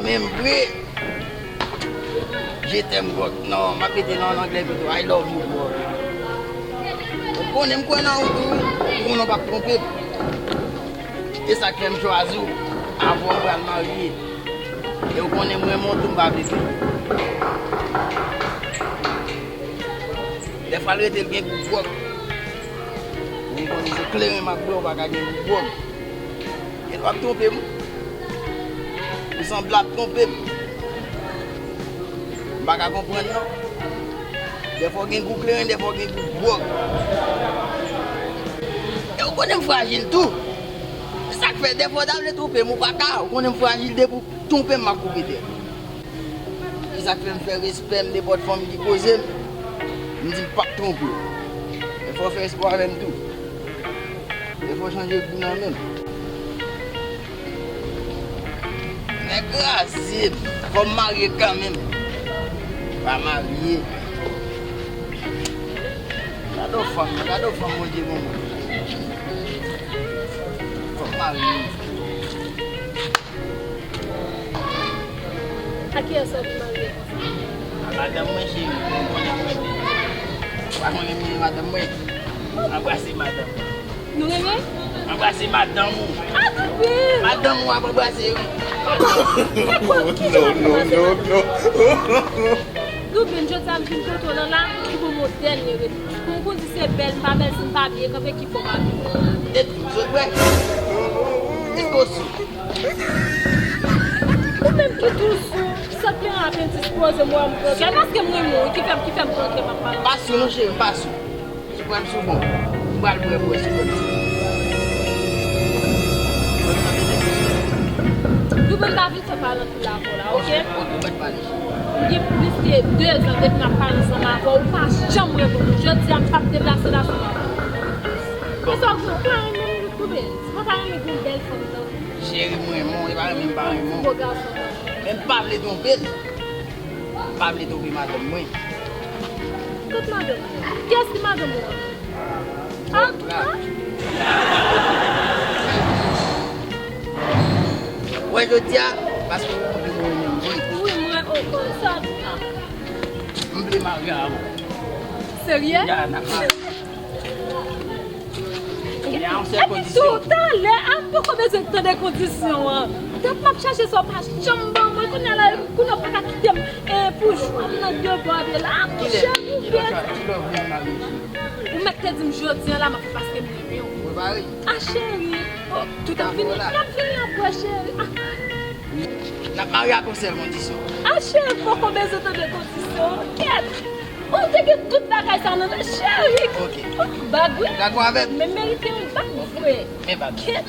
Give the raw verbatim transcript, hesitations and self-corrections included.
Menm vre. Je t'aime, Gwòg. Non, m ap rete nan, an anglè pito. I love you, Gwòg. Ou konnen m kwè nan ou tou, wi. Ou konnen w p ap twonpe m. E sa k fè m chwazi w avan w pral marye. E ou konnen m renmen w tou, m pa vle fè. Dèfwa l rete l gen gou gwòg. Ou konnen se kleren m ap bwè, ou pa ka gen gou gwòg. E w ap twonpe m. Ou sanble ap twonpe m. M pa ka konprann non. Dèfwa w gen gou kleren, dèfwa w gen gou gwòg. E ou konnen m frajil tou. Se sa k fè dèfwa w ta vle twonpe m, ou pa ka. Ou konnen m frajil, depi w twonpe m, m ap koupe tèt. Se sa k fè m fè respè m, nenpòt fanm ki poze m, m di m p ap twonpe w. Men fò w fè espò avè m tou. Men fò w chanje gou nan men m. Nèg kraze m. Fò m marye kanmenm. Pa marye. Gade yon fanm, gade yon fanm Bondye ban mwen. Fò m marye. A kiyès w ap marye konsa? A madanm mwen, cheri. Ou pa konnen m renmen madanm mwen? Anbrase madanm. Nou renmen? Anbrase madanm ou. A, Douben! Madanm ou ap anbrase, wi. Sa k pase? Ki jan w ap anbrase madanm mwen? Douben, jodi a m vin kote w lan la, ki pou m yon dènye repons. Pou m konn si se bèl, m pa bèl, si m pa byen kanpe, ki fò m abiye. Tèt sou bwè. Èske w sou? Ou menm ki tou sou, sa k gen apendiks poze m wè m pran kè. Paske m renmen w, ki fè m, ki fè m pran kè m ap pale. Pa sou non, cheri, m pa sou. Si w pran m sou bon, m pral bwè bwè si w pran m sou. Douben, m pa vin fè pale anpil avè w la, oke? Oke, oke, pa t pale, cheri. Gen plis ke de zan depi m ap pale ansanm avè w, ou pa janm reponn mwen. Jodi a, m p ap deplase la san w pa reponn mwen. Bon. Konsa, ou pa renmen m, Douben? Si mwen pa renmen yon bèl fanm nan. Cheri, m renmen w, e pa renmen m pa renmen w. Gwo gason nan. Men m pa vle twonpe l. M pa vle twonpe madanm mwen. Kot madanm ou? Kiyès ki madanm ou an? Lòt la. Wè jodi a, paske ou konprann mwen menm vre. Wi, mwen, oh, konn sa tou. M vle marye avè w. Serye? Ya, n ap marye. Epi tou, talè a, m poko bezwen tande kondisyon an. Dat m ap chache sa, w pa janm ban mwen. Kounye a la, kounye a w pa ka kite m, e, pou jwenn nan de bò de la. Kilè, kilè w vle m marye, cheri? Ou mèt te di m jodi a la, m ap fè paske m renmen w. Prepare. A, cheri. Oh, tout ap vini, n ap vini apre, cheri. Ah. N ap marye ak yon sèl kondisyon. A, cheri, m poko bezwen tande kondisyon. Kèt! Ou te gen tout bagay sa nan men, cheri. Ok. Oh, bag, wi. Dakò avè m? Men merite yon bag vre. Men bag. Kèt!